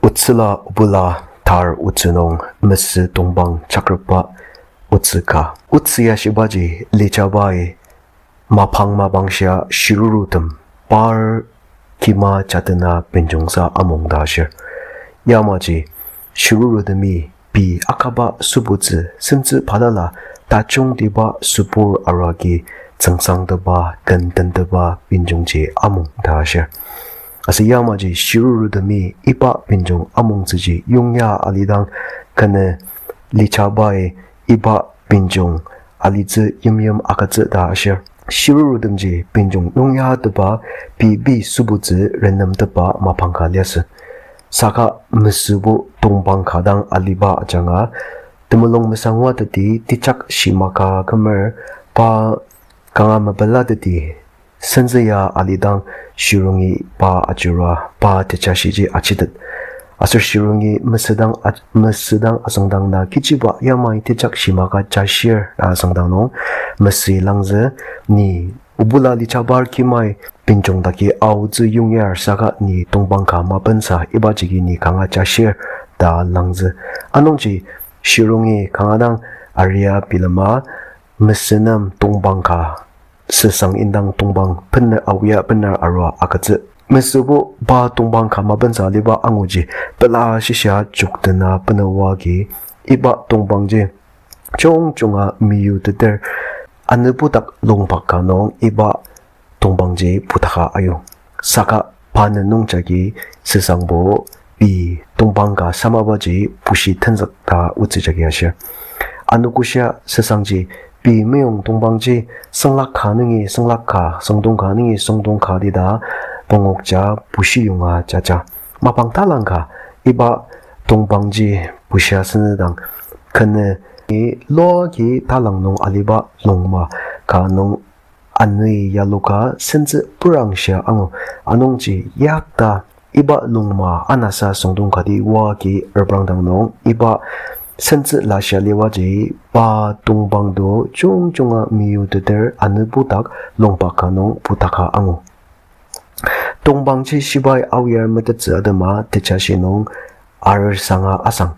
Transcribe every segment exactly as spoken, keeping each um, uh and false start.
Otsüla obula tar otsü nung mesü tongpang chakrepba otsü ka. Otsü ya shibaji Lichabai mapang mapangshia shirurutem par kima jatena benjongsa amung ta ashir. Yamaji shirurutemi pei akaba sübutsü sentsü balala tajungtiba sübur arua agi tsüngsangteba, ken tenteba benjongji amung ta ashir. Aser yamaji shirurutemi iba benjong amungtsüji yongya alidang, kenü Lichabai iba benjong alitsü yimyim agütsü ta ashir. Shirurutemji benjong yongyateba pei pei sübutsü renemtepba mapang ka liasü. Saka mesübo tongpang ka dang aliba ajanga, temulung mesangwa teti tejak shimaka kümer, pa kanga mepela teti senzüya alidang, shirongi pa ajurua pa tejashiji ajitet. Aser shirongi mesüdang a-, mesüdang asüngdang na kechiba yamai tejak shimaka jashir ta asüngdang nung, mesüi langzü, ni obula Lichabar kimai benjong daki aotsü yongyar saka ni tongpang ka mapensa iba jagi ni kanga jashir ta langzü. Anungji shirongi kanga dang aria bilema mesü nem tongpang ka süsang indang tongpang bener aoa bener arua agütsü. Mesübo pa tongpang ka mapensa aliba anguji pela shishia jokdena benua agi iba tongpangji jungjunga meyuteter anübo dak longpak ka nung iba tongpangji putaka ayu. Saka pa nenung jagi süsangbo pei tongpang ka samabaji pushi tenzük ta otsü jagi ashir. Anogoshia süsangji pei meyong tongpangji senglak ka nungi senglak ka, süngdong ka nungi süngdong ka tita pongokja pushi yonga jaja. Mapang talang ka iba tongpangji pushia senzüdang, kenü i loki talang nung aliba longma ka nung anü yaloka sentsü purangshia angu. Anungji yakta iba longma anasa süngdong kati oa agi reprangdang nung iba sentsü lashia libaji pa tongpang to jungjunga meyuteter anübo dak longpak ka nung putaka angu. Tongpangji shibai aoyar metettsü atema tejashi nung arsanga asang.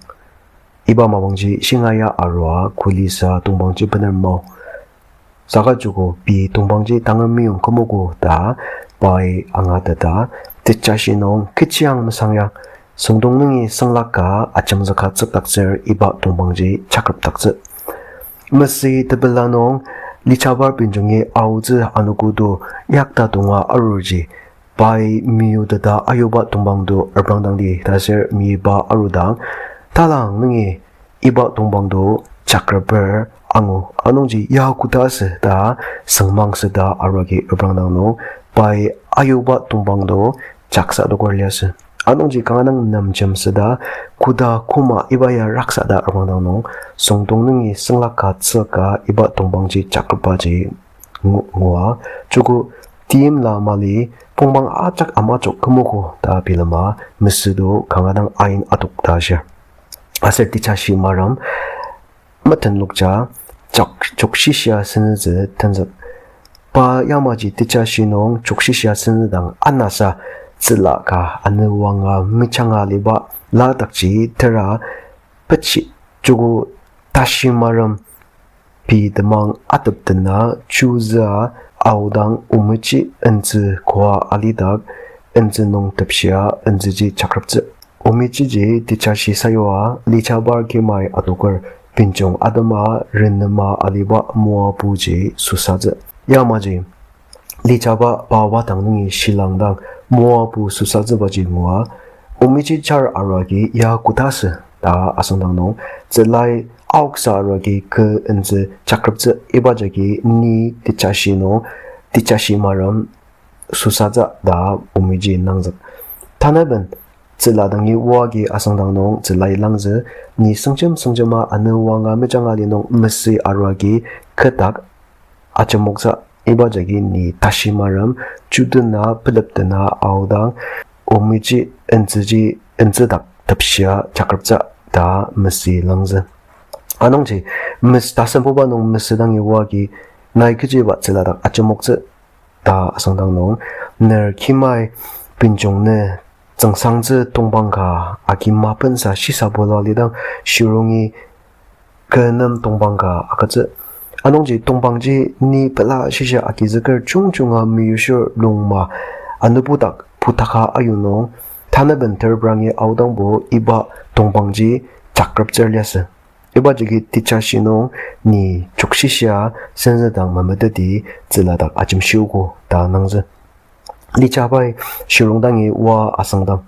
Iba mapangji shingaia arua kulisa tongpangji bener mao. Saka joko pei tongpangji tangar meyong kümogo ta pai angateta, tejashi nung kechiang mesang ya, süngdong nungi senglak ka ajemzüka tsükdaktsür iba tongpangji jakrepdaktsü. Mesüi tepela nung Lichabar benjongi aotsü anogo to yakta tonga arurji, pai meyuteta ayuba tongpang to reprangdangdi ta aser meyipa arudang, talang nungi iba tongpang to jakreper angu. Anungji ya koda asü ta süngmang süta arua agi reprangdang nung, pai ayuba tongpang to jaksa doker liasü. Anungji kanga dang nemjem süta koda koma iba ya raksa ta reprangdang nung, süngdong nungi senglak ka tsüka iba tongpangji jakrepaji ngu-, ngua, joko timla mali, pongpang ajak amajok kümogo ta bilema, mesü to kanga dang ain atok ta shir. Aser tejashi marem, metenlokja, jok-, jokshishia senütsü tenzük. Pa yamaji tejashi nung jokshishia senüdang anasa tsüla ka anü wanga mejanga liba ladakji tera pechi joko tashi marem pei temang atepdena chuzüa aodang omiji entsü koa alidak entsü nung tepshia entsüji jakreptsü. Omijiji tejashi sayua Lichabar kimai adoker benjong atema renema aliba moapuji susatsü. Yamaji Lichaba pa wadang nungi shilangdang moapu susatsübaji ngua, omiji jar arua agi ya koda asü ta asüngdang nung, tsülai aoksa arua agi kü entsü jakreptsü iba jagi ni tejashi nung, tejashi marem susatsü ta omiji nangzük. Tanaben tsüla dangi oa agi asüngdang nung tsülai langzü, ni süngjem süngjema anü wanga mejanga li nung mesü arua agi kü dak ajemoktsü iba jagi ni tashi marem, chudena, pelepdena aodang, omiji entsüji, entsü dak tepshia jakreptsü ta mesü langzü. Anungji, mes-, tasembuba nung mesü dangi oa agi, nai kechiba tsüla dak ajemoktsü ta asüngdang nung, ner kimai benjong nü Tsüngsangtsü tongpang ka agi mapensa shisabola lidang Shirongi kü nem tongpang ka agütsü. Anungji tongpangji ni pela shisa agizüker jungjunga meyushir lungma anubudak putaka ayu nung, tanaben terprangi aodangbo iba tongpangji jakreptsür liasü. Iba jagi techa shi nung ni jokshishia senzüdang memeteti tsüladak ajemshiogo ta nangzü. Lichabai Shirong dangi oa asüngdang,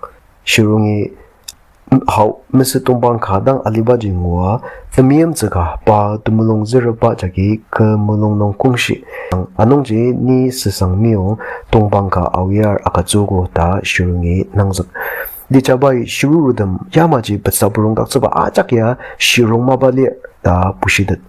Shirongi hao mesü tongpang ka dang alibaji ngua, temeimtsüka pa temulung züreba jagi kü mulung nung kongshi. Anungji ni süsang meyong tongpang ka aoyar agütsüogo ta Shirongi nangzük. Lichabai shirurutem yamaji petsa purongdaktsüba ajak ya Shirong mapa lir ta bushitet.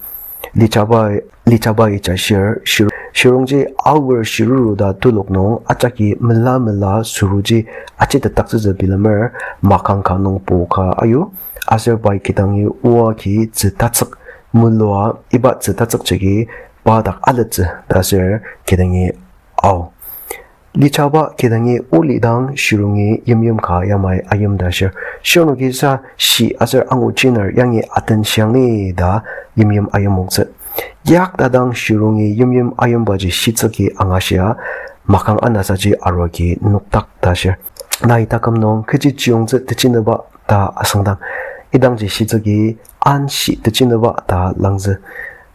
Lichabai, Lichabai jashir, Shir-, Shirongji aor shiruru ta telok nung ajaki mela mela süruji ajitetdaktsütsü bilemer, makang ka nung po ka ayu, aser pai kidangi oa ki tsü tatsük, mulua iba tsü tatsük jagi pa dak aletsü ta ser kidangi ao. Lichaba kidangi olidang Shirongi yimyim ka yamai ayim ta shir. Shirnoki sa shi aser angu chiner yangi aten shiang ni ta yimyim ayimoktsü. Yaktadang Shirongi yimyim ayimbaji shitsüki angashia makang anasaji aruaki nokdak ta shir. Nai taküm nung kechi chiyongtsü techinüba ta asüngdang, idangji shitsüki anshi techinüba ta langzü.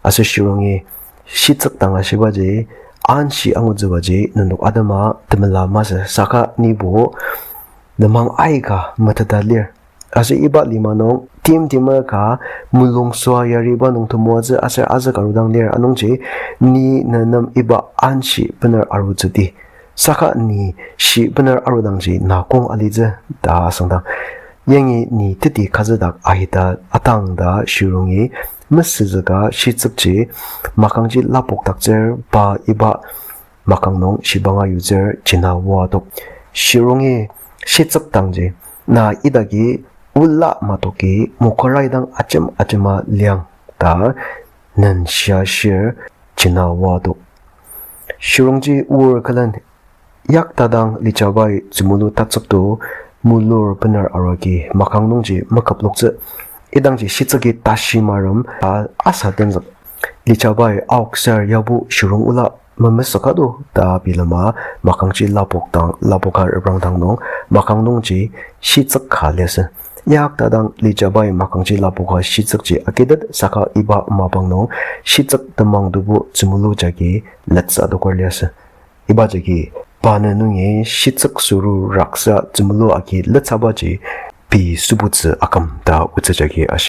Aser Shirongi shitsük dang ashibaji anshi angutsübaji nenok atema temela masü saka nibo lenmang aika meteta lir. Aser iba lima nung timtimer ka mulung süa yariba nung temoatsü aser azük arudang lir anungji ni ne nem iba anshi bener arutsüdi. Saka ni shi bener arudangji na kong alitsü ta asüngdang, yangi ni teti kazüdak ahita atang ta Shirongi mesüzüka shitsükji makangji lapokdaktsür pa iba makang nung shibanga yutsür jina oa tok. Shirongi shitsük dangji na idaki ola matoki mokorai dang ajem ajema liang ta nenshia shir jina oa tok. Shirongji oar külen yaktadang Lichabai tzümulu tatsükto mulur bener aruaki makang nungji meküploktsü. Idangji shitsüki tashi marem ta asa tenzük. Lichabai aokser yabo Shirong ola memesükado ta bilema makangji lapokdang, lapoka reprangdang nung makang nungji shitsük ka liasü. Yaktadang Lichabai makangji lapoka shitsükji akitet saka iba mapang nung shitsük temang tebu tzümulu jagi letsa adoker liasü. Iba jagi pa ne nungi shitsük süru raksa tzümulu agi letsabaji pei sübutsü aküm ta otsü jagi ashi.